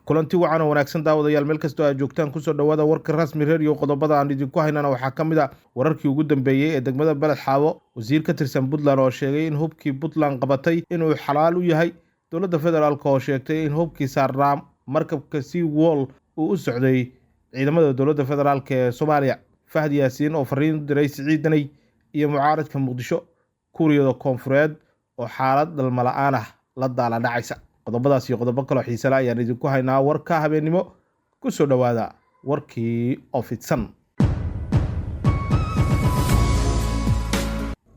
Kulanti wacan oo wanaagsan daawadayaal, meel kastoo aad joogtaan kusoo dhowaada warka Rasmi Radio. Qodobada aan idinku haynana waxaa ka mid a wararkii ugu dambeeyey ee degmada Beled Xaawo, wasiir ka tirsan Puntland oo sheegay in hubkii Puntland qabatay inuu xalaal u yahay, dowladda federaalk oo sheegtay in hubkii saarnaa markabka Sea Wall uu u socday ciidamada dowladda federaalk ee Soomaaliya, Fahad Yaasiin oo fariin u diray Siciid Daney iyo mucaaradka Muqdisho, Kuuriyada Koonfureed oo xaalad dhalmo la'aan ah la daala dhacaysa. Qodobadaas iyo qodobo kaloo xiisale ayaan idinku haynaa warka habeennimo. Kusoo dhowaada warkii oo fidsan.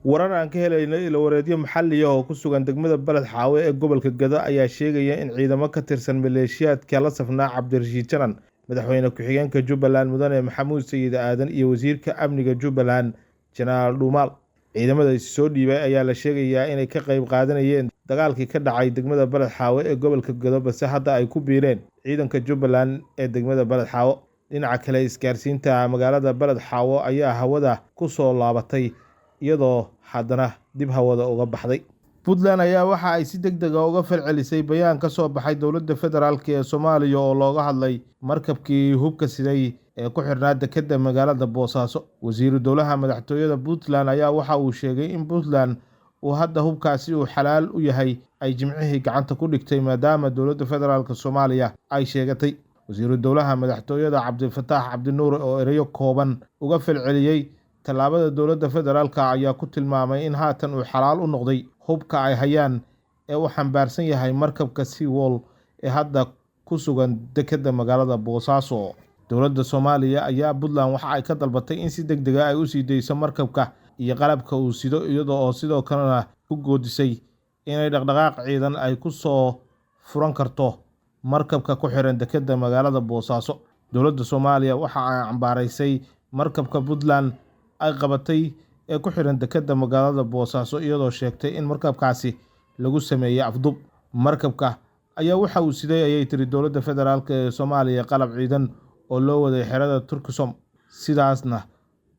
Warar aan ka helaynay ilowareedyo maxalliya oo ku sugan degmada Beled Xaawe ee gobolka Gado ayaa sheegaya in ciidamo ka tirsan maleeshiyaadka la safnaa Cabdirashiid Janan, madaxweyne ku-xigeenka Jubbaland Mudane Maxamuud Sayid Aadan iyo wasiirka amniga Jubbaland Jenaraal Dhuumaal, ciidamada is soo dhiibay ayaa la sheegayaa inay ka qayb qaadanayeen dagaalkii ka dhacay degmada Beled Xaawe ee gobolka Gado, balse hadda ay ku biireen ciidanka Jubbaland ee degmada Beled Xaawo. Dhinaca kale, isgaarsiinta magaalada Beled Xaawo ayaa hawada ku soo laabatay iyadoo haddana dib hawada uga baxday. Puntland ayaa waxa ay si deg deg ah uga falcelisay bayaan ka soo baxay dowladda federaalk ee Soomaaliya oo looga hadlay markabkii hubka siday ee ku xirnaa dekedda magaalada Boosaaso. Wasiiru dowlaha madaxtooyada Puntland ayaa waxa uu sheegay in Puntland uu hadda hubkaasi uu xalaal u yahay ay Jimcihii gacanta ku dhigtay, maadaama dowladda federaalk Soomaaliya ay sheegatay. Wasiiru dowlaha madaxtooyada Cabdifataax Cabdinuur oo ereyo kooban uga falceliyey tallaabada dowladda federaalk ayaa ku tilmaamay in haatan uu xalaal u noqday hubka ay hayaan ee uu xambaarsan yahay markabka Sea Wall ee hadda ku sugan dekedda magaalada Boosaaso. Dowladda Soomaaliya ayaa Puntland waxa ay ka dalbatay in si deg deg ah ay u sii dayso markabka iyo qalabka uu sido, iyada oo sidoo kalena ku goodisay inay dhaqdhaqaaq ciidan ay ku soo furan karto markabka ku xiran dekedda magaalada Boosaaso. Dowladda Soomaaliya waxa ay cambaaraysay markabka Puntland ay qabatay ee ku xiran dekedda magaalada Boosaaso, iyadoo sheegtay in markabkaasi lagu sameeyey afduub. Markabka ayaa waxa uu siday, ayay tiri dowladda federaalk ee Soomaaliya, qalab ciidan oo loo waday xerada Turkisom. Sidaasna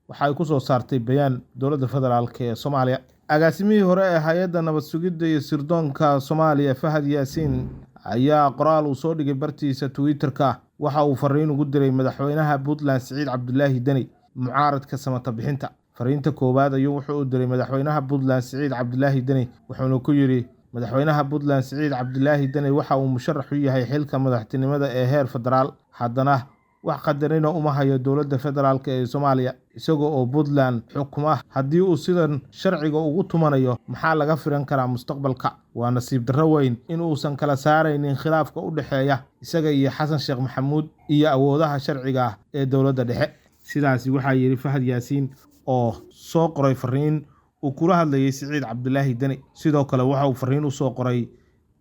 waxay ku soo saartay bayaan dowladda federaalk ee Soomaaliya. Agaasimihii hore ee hay-adda nabad sugidda iyo sirdoonka Soomaaliya Fahad Yaasiin ayaa qoraal uu soo dhigay bartiisa Twitter-ka waxa uu fariin ugu diray madaxweynaha Puntland Siciid Cabdulaahi Deni, mucaaradka samata bixinta. Fariinta koowaad ayuu wuxuu u diray madaxweynaha Puntland Siciid Cabdulaahi Deni, wuxuuna ku yidhi: Madaxweynaha Puntland Siciid Cabdulaahi Deni waxa uu musharax u yahay xilka madaxtinimada ee heer federaal, haddana wax qadarina uma hayo dowladda federaalk ee Soomaaliya isaga oo Puntland xukuma. Haddii uu sidan sharciga ugu tumanayo, maxaa laga filan karaa mustaqbalka? Waa nasiib darro weyn in uusan kala saaraynin khilaafka u dhexeeya isaga iyo Xasan Sheekh Maxamuud iyo awoodaha sharciga ah ee dowladda dhexe. Sidaasi waxaa yidhi Fahad Yaasiin oo soo qoray fariin uu kula hadlayay Siciid Cabdulaahi Deni. Sidoo kale waxa uu fariin u soo qoray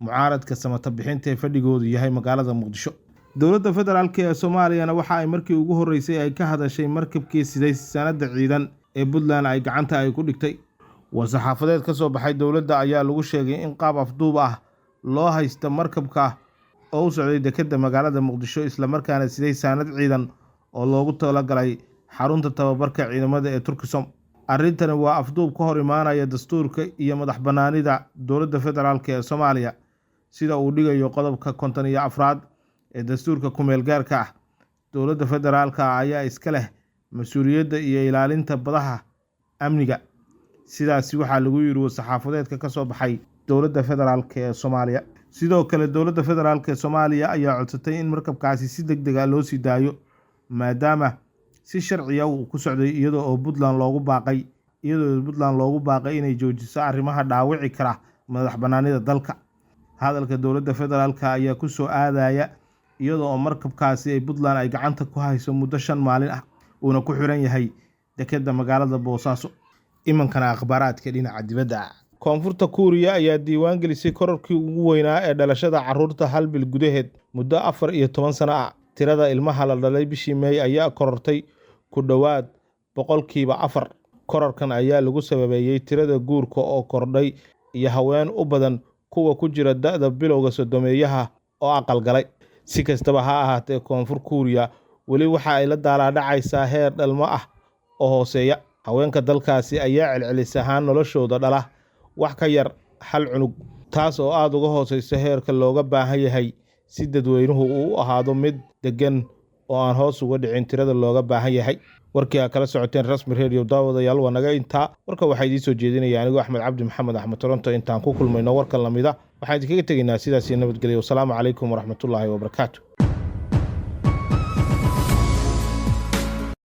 mucaaradka samata bixinta ee fadhigoodu yahay magaalada Muqdisho. Dowladda federaalk ee Soomaaliyana waxa ay markii ugu horreysay ay ka hadashay markabkii siday sanadda ciidan ee Puntland ay gacanta ay ku dhigtay. War-saxaafadeed ka soo baxay dowladda ayaa lagu sheegay in qaab afduub ah loo haysta markabka oo u socday dekedda magaalada Muqdisho, islamarkaana siday saanad ciidan oo loogu talagalay xarunta tababarka ciidamada ee Turkisom. Arrintani waa afduub ka hor imaanaya dastuurka iyo madax bannaanida dowladda federaalk ee Soomaaliya, sida uu dhigayo qodobka 54aad ee dastuurka ku-meel gaarka ah. Dowladda federaalka ayaa iska leh mas-uuliyadda iyo ilaalinta badaha amniga. Sidaasi waxaa lagu yidhi war-saxaafadeedka ka soo baxay dowladda federaalk ee Soomaaliya. Sidoo kale dowladda federaalk ee Soomaaliya ayaa codsatay in markabkaasi si deg deg ah loo sii daayo, maadaama si sharciya uu ku socday, iyadoo Puntland loogu baaqay inay joojiso arrimaha dhaawici kara madax bannaanida dalka. Hadalka dowladda federaalk ayaa ku soo aadaya iyada oo markabkaasi ay Puntland ay gacanta ku hayso muddo 5 maalin ah, uuna ku xiran yahay dekedda magaalada Boosaaso. Imankana akhbaaraadka dhinaca dibadda. Koonfurta Kuuriya ayaa diiwaan gelisay kororkii ugu weynaa ee dhalashada carruurta hal bil gudaheed muddo 14 sano ah. Tirada ilmaha la dhalay bishii May ayaa korortay ku dhowaad 4%. Kororkan ayaa lagu sababeeyey tirada guurka oo kordhay iyo haween u badan kuwa ku jira da'da bilowga soddomeeyaha oo aqal galay. Si kastaba ha ahaatee, Koonfur Kuuriya weli waxa ay la daalaa dhacaysaa heer dhalmo ah oo hooseeya. Haweenka dalkaasi ayaa celcelis ahaan noloshooda dhala wax ka yar hal cunug, taas oo aad uga hooseysa heerka looga baahan yahay si dadweynuhu uu u ahaado mid deggan oo aan hoos uga dhicin tirada looga baahan yahay. Warkii aa kala socoteen Rasmi Radio, daawadayaal, waa naga intaa. Warka waxaa idiin soo jeedinaya anigoo Axmed Cabdi Maxamed Axmed Toronto. Intaan ku kulmayno warkan lamida, waxaan idinkaga tegaynaa sidaas iyo nabadgelyo. Wasalaamu calaykum waraxmatullaahi wabarakaatu.